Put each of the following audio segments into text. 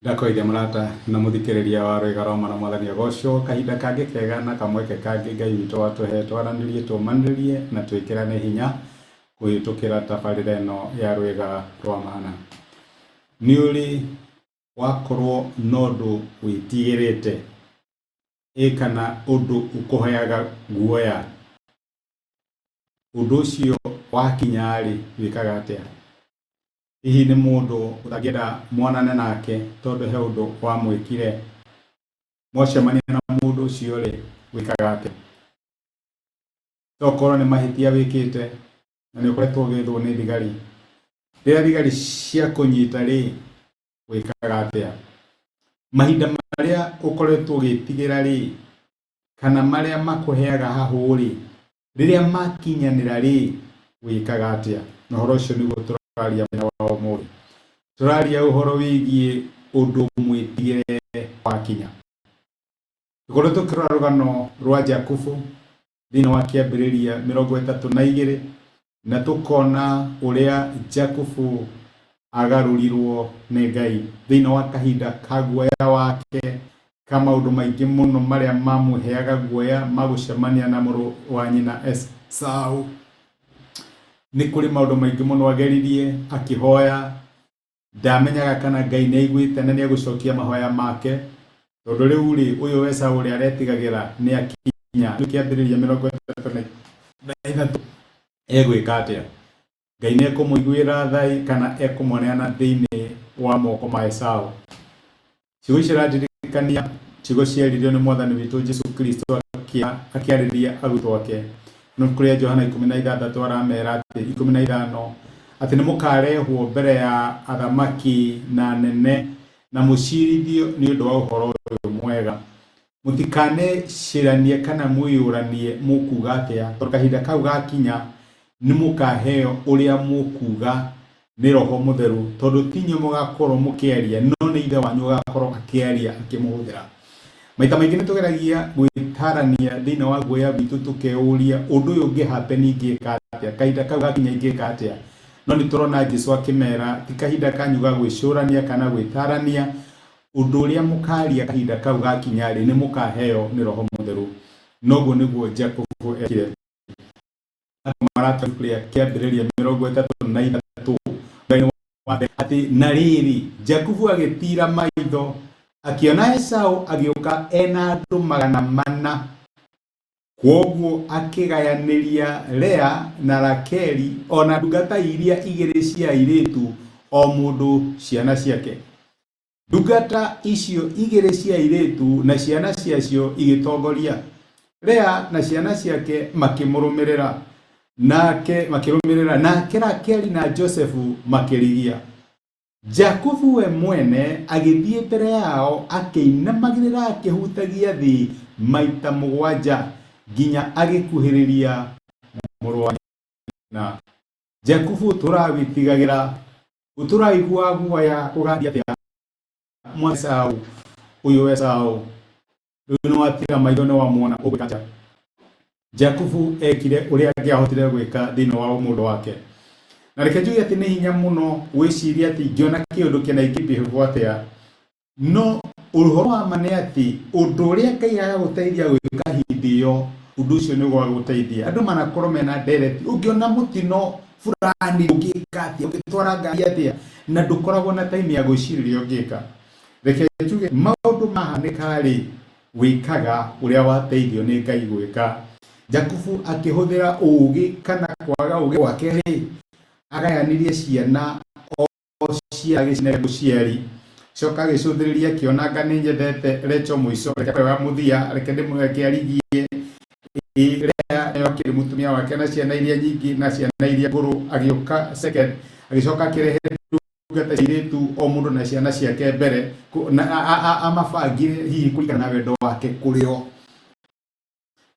Ndakoiria mũrata na mũthikĩrĩria wa Rwĩga rwa Mwana Mwathani agocwo kahinda kangĩ kega na kamweke kangĩ Ngai witũ watũhe twaranĩrie tũmanĩrĩrie na twĩkĩrane hinya kũhĩtũkĩra tabarĩra ĩno ya Rwĩga rwa Mana. Nĩ ũrĩ wakorwo na ũndũ wĩtigĩrĩte ĩ kana ũndũ ũkũheaga guoya? Ũndũ ũcio wakinya-rĩ wĩkaga atĩa? Hihi nĩ mũndũ ũtangĩenda monane nake tondũ he ũndũ wamwĩkire? Mwacemania na mũndũ ũcio-rĩ, wĩkaga atĩa? Tokorwo nĩ mahĩtia wĩkĩte na nĩ ũkoretwo ũgĩethwo nĩ thigari. Rĩrĩa thigari ciakũnyita-rĩ, wĩkaga atĩa? Mahinda marĩa ũkoretwo ũgĩtigĩra-rĩ, kana marĩa makũheaga hahũ-rĩ, rĩrĩa makinyanĩra-rĩ, wĩkaga atĩa? Na ũhoro ũcio nĩguo tũraria mũthenya wa ũmũthĩ. Tũraria ũhoro wĩgiĩ ũndũ mwĩtigĩre wakinya. Tũkoretwo tũkĩrora rũgano rwa Jakubu thĩinĩ wa Kĩambĩrĩria 32 na tũkona ũrĩa Jakubu agarũrirwo nĩ Ngai thĩinĩ wa kahinda ka guoya wake ka maũndũ maingĩ mũno marĩa mamũheaga guoya ma gũcemania na mũrũ wa nyina Esau. Nĩ kũrĩ maũndũ maingĩ mũno ageririe akĩhoya Ndamenyaga kana Ngai nĩ aiguĩte na nĩ egũcokia mahoya make, tondũ rĩu rĩ, ũyũ Esau ũrĩa aretigagĩra nĩ akinya. Rĩu Kĩambĩrĩria 33 egwĩka atĩa? Ngai nĩ ekũmũiguĩra tha kana ekũmũneana thĩinĩ wa moko ma Esau? Ciugo icio irandirikania ciugo ciaririo nĩ Mwathani witũ Jesu Kristo akĩarĩria arutwo ake. No ibuku rĩa Johana 16 aramera atĩ 15 atĩ nĩ mũkarehwo mbere ya athamaki na anene na mũcirithio nĩ ũndũ wa ũhoro ũyũ mwega. Mũtikaneciranie kana mwĩyũranie mũkuuga atĩa, tondũ kahinda kau gakinya nĩ mũkaheo ũrĩa mũkuuga nĩ Roho Mũtheru, tondũ ti inyuĩ mũgakorwo mũkĩaria, no nĩ Ithe wanyu ũgakorwo akĩaria akĩmũhũthĩra. Maita maingĩ nĩ tũgeragia gwĩtarania thĩinĩ wa guoya witũ tũkeyũria ũndũ ũyũ ũngĩ happen ingĩka atĩa, kahinda kau gakinya ingĩka atĩa. No nĩ tũrona Jesu akĩmera ti kahinda kanyu ga gwĩcũrania kana gwĩtarania, Ũndũ ũrĩa mũkaaria kahinda kau gakinya-rĩ, nĩ mũkaheo nĩ Roho Mũtheru. Na ũguo nĩguo Jakubu ekire. Andũ maratũra ibuku rĩa Kĩambĩrĩria 33 mũhari wa mbere atĩ na rĩrĩ, Jakubu agĩtiira maitho, akĩona Esau agĩũka e na andũ 400. Kwoguo akĩgayanĩria Lea na Rakeli o na ndungata iria igĩrĩ cia airĩtu o mũndũ ciana ciake. Ndungata icio igĩrĩ cia airĩtu na ciana ciacio igĩtongoria. Lea na ciana ciake makĩmũrũmĩrĩra, nake makĩrũmĩrĩra, nake Rakeli na Josefu makĩrigia. Jakubu we mwene agĩthiĩ mbere yao akĩinamagĩrĩra akĩhutagia thĩ maita mũgwanja nginya agĩkuhĩrĩria mũrũ wa nyina. Jakubu tũrawĩtigagĩra, ũtũraiguaga guoya gũgathiĩ atĩa mwa Esau ũyũ Esau rĩu nĩ watira maitho nĩ wamuona ũgwĩka atĩa? Jakubu ekire ũrĩa angĩahotire gwĩka thĩinĩ wa ũmũndũ wake. Na reke njuge atĩ nĩ hinya mũno gwĩciria atĩ ingĩona kĩũndũ kĩna ingĩ atĩa. No ũhoro wa ma nĩ atĩ ũndũ ũrĩa Ngai agagũteithia gwĩka hĩndĩ ĩyo, ũndũ ũcio nĩguo ũgagũteithia. Andũ manakorwo mena ndereti, ũngĩona mũtino fulani ũngĩka atĩa, ũngĩtwara ngari atĩa, na ndũkoragwo na time ya gwĩcirĩria ũngĩka. Reke njuge maũndũ mahanĩka-rĩ, wĩkaga ũrĩa wateithio nĩ Ngai gwĩka. Jakubu akĩhũthĩra ũũgĩ kana kwaga ũũgĩ gwake-rĩ, agayanirie ciana o cia agĩcinere mũciari coka agĩcũthĩrĩria akĩona anga nĩ nyendete Rachel mũico reke akorwo wa mũthia reke ndĩmũreke arigie. Ĩĩ Lea nĩwe akĩrĩ mũtumia wake na ciana iria nyingĩ na ciana iria ngũrũ agĩũka second agĩcoka akĩrehe ndungata cia airĩtu o mũndũ na ciana ciake mbere na amabangire hihi kũringana na wendo wake kũrĩ o.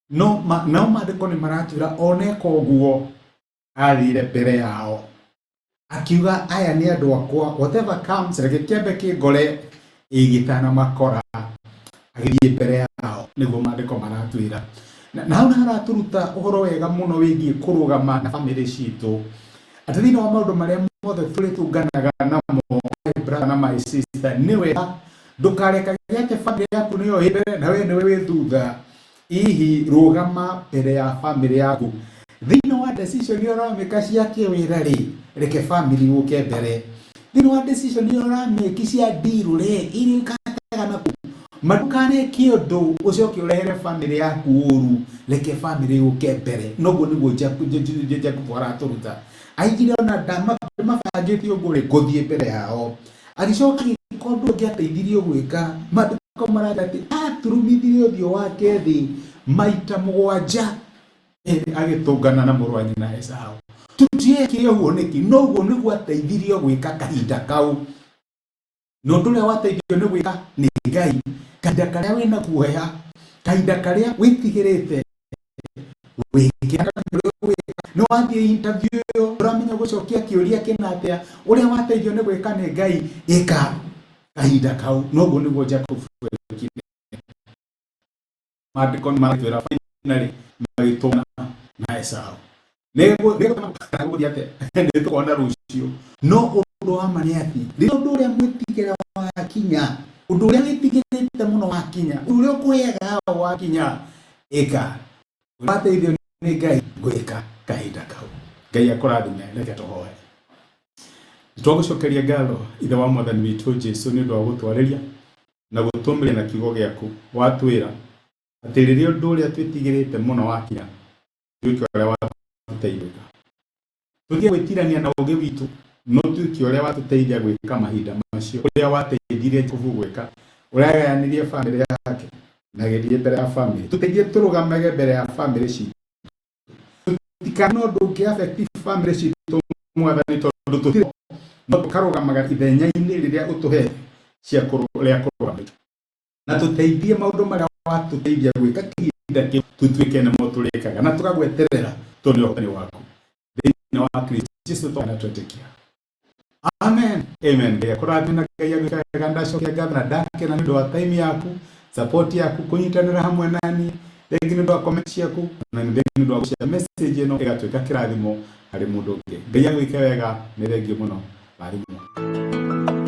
No nao maandĩko nĩ maratwĩra ona eka ũguo athire mbere yao akiuga aya nĩ andũ akwa whatever comes reke kĩambe kĩngore ĩgĩtana makora agĩthiĩ mbere yao nĩguo maandĩko maratwĩra na hau nĩ haratũruta ũhoro wega mũno wĩgiĩ kũrũgama na bamĩrĩ citũ atĩ thĩinĩ wa maũndũ marĩa mothe tũrĩtũnganaga namo my brother na my sister. sister, nĩ wega ndũkarekage atĩ bamĩrĩ yaku nĩyo ĩ mbere na we nĩwe wĩ thutha. Hihi rũgama mbere ya bamĩrĩ yaku. Thĩinĩ wa decision iria ũramĩka cia kĩwĩra rĩ, reke bamĩrĩ yũke mbere. Thĩinĩ wa decision iria ũramĩki cia deal rĩ, iria ikataga na kũu, ma ndũkaneke ũndũ ũcoke ũrehere bamĩrĩ yaku ũru, reke bamĩrĩ yũke mbere. Noguo nĩguo Jakubu aratũruta. Aigire ona ndamabangĩte ũguo rĩ, ngũthiĩ mbere yao. Agĩcoka agĩka ũndũ ũngĩ ateithirio gwĩka. Maandĩko marauga atĩ aturumithirie ũthiũ wake thĩ maita mũgwanja hĩndĩ agĩtũngana na mũrũ wa nyina Esau. Tũtiekire ũguo nĩkĩ? No ũguo nĩguo ateithirio gwĩka kahinda kau. Na ũndũ ũrĩa wateithio nĩ gwĩka nĩ Ngai, kahinda karĩa wĩna guoya, kahinda karĩa wĩtigĩrĩte, wĩke nĩ wathiĩ interview ĩyo ũramenya gũcokia kĩũria kĩna atĩa, ũrĩa wateithio nĩ gwĩka nĩ Ngai, ĩka kahinda kau. Noguo nĩguo Jacob ekire. Maandĩko nĩ maratwĩra finally magĩtũngana na Esau. Nĩgũthiĩ atĩa? Nĩ tũkona rũciũ. No ũndũ wa ma nĩ atĩ rĩrĩa ũndũ ũrĩa mwĩtigĩre wakinya, ũndũ ũrĩa wĩtigĩrĩte mũno wakinya, ũndũ ũrĩa ũkũheaga wakinya, ĩka. Wateithio nĩ Ngai gwĩka kahinda kau. Ngai akũrathime. Reke tũhoe. Twagũcokeria ngatho Ithe wa Mwathani witũ Jesu nĩ ũndũ wa gũtwarĩria na gũtũmĩria na kiugo gĩaku. Watwĩra atĩ rĩrĩa ũndũ ũrĩa twĩtigĩrĩte mũno wakinya, tuĩke ũrĩa watũteithia. Tũtige gwĩtirania na ũũgĩ witũ, no tuĩke ũrĩa watũteithia gwĩka mahinda macio, ũrĩa wateithirie Jakubu gwĩka, ũrĩa agayanirie bamĩrĩ yake na agĩthiĩ mbere ya bamĩrĩ. Tũteithie tũrũgamage mbere ya bamĩrĩ citũ. Tũtikane ũndũ ũngĩ affect bamĩrĩ citũ Mwathani, tondũ tũtirĩ, no tũkarũgamaga ithenya-inĩ rĩrĩa ũtũhete cia rĩa kũrũgama na tũteithie maũndũ marĩa watũteithia gwĩka kĩhinda kĩu tũtuĩke nĩmo tũrĩkaga na tũgagweterera tondũ nĩ ũhotani waku thĩinĩ wa Kristo Jesu twana twetĩkia. Amen. Amen. Ngai akũrathime na Ngai agwĩke wega. Ndacokia ngatho na ndakena nĩ ũndũ wa time yaku, support yaku, kũnyitanĩra hamwe nani, thengi nĩ ũndũ wa comment ciaku, na nĩ thengi nĩ ũndũ wa gũshare message ĩno ĩgatuĩka kĩrathimo harĩ mũndũ ũngĩ. Ngai agwĩke wega, nĩ thengiũ mũno. Rathimwo.